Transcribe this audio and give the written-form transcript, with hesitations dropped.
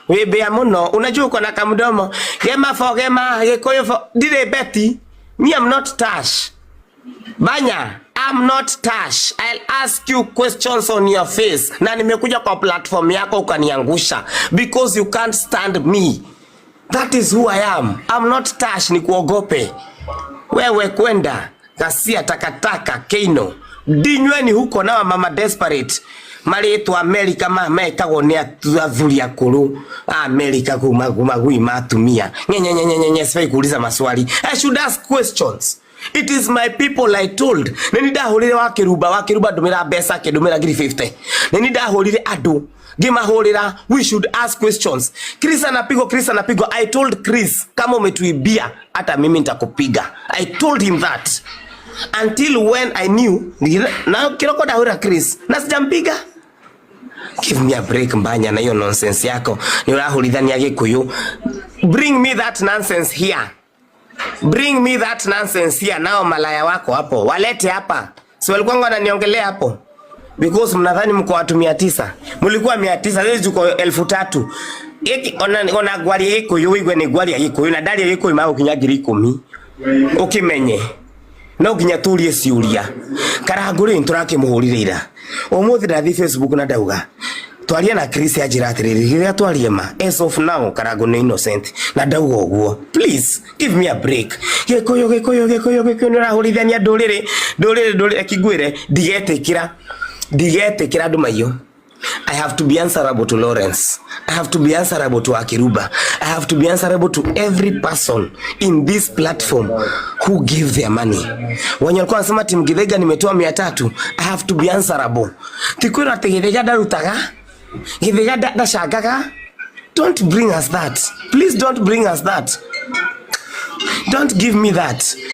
Wĩ mbĩa mũno. Unajua uko na kamdomo. Gema for gema, Gĩkũyũ for ndirĩ beti. Me, I'm not Tash. Banya, I'm not Tash. I'll ask you questions on your face. Na nimekuja kwa platform yako ukaniangusha because you can't stand me. That is who I am. I'm not Tash nikuogope. Wewe kwenda gasia takataka keino ndinyweni huko na mama desperate marĩtwa Amerika ma mekagwo nĩ athuri akũrũ a Amerika kuma magui ma atumia nyenyenyenyenye. Sifai kuuliza maswali. I should ask questions. It is my people I told. Nĩ ndahũrire wa Kĩrumba, wa Kĩrumba ndũmĩra mbeca, akĩndũmĩra ngiri 50. Nĩ ndahũrire andũ ngĩmahũrĩra. We should ask questions. Chris anapigwa, Chris anapigwa. I told Chris, kama umetuibia, hata mimi nitakupiga. I told him that until when I knew na kiroko ndahũrĩra Chris na sijampiga. Give me a break, Mbanya, na hiyo nonsense yako ni urahũrithania Gĩkũyũ. Bring me that nonsense here. Bring me that nonsense here. Nao malaya wako hapo walete hapa. Si walikuwa wananiongelea hapo because mnadhani mko watu 900. Mlikuwa 900, sasa tuko 3000. Ona ngwaria Gĩkũyũ ũigue nĩ ngwaria Gĩkũyũ na ndaria Gĩkũyũ magũkinya 10,000 ũkĩmenye no nginya turie ciũria. Karangu rĩ, tũrakĩmũhũrire ira ũmũthĩ. Ndathiĩ Facebook na ndauga twarie na Chris, anjĩra atĩrĩrĩ, rĩrĩa twarie ma, as of now Karangu nĩ innocent na ndauga ũguo. Please give me a break. Gĩkũyũ, Gĩkũyũ, Gĩkũyũ, Gĩkũyũ, nĩ ũrahũrithania ndũrĩrĩ, ndũrĩrĩ, ndũrĩrĩ. Kingwĩre ndigetĩkĩra, ndigetĩkĩra andũ maiyũ. I have to be answerable to Lawrence. I have to be answerable to Akiruba. I have to be answerable to every person in this platform who give their money. Wenye walikuwa wanasema Tim Githaiga nimetoa 300. I have to be answerable. Tikwĩrwo atĩ Githaiga ndarutaga. Githaiga ndacangaga. Don't bring us that. Please don't bring us that. Don't give me that.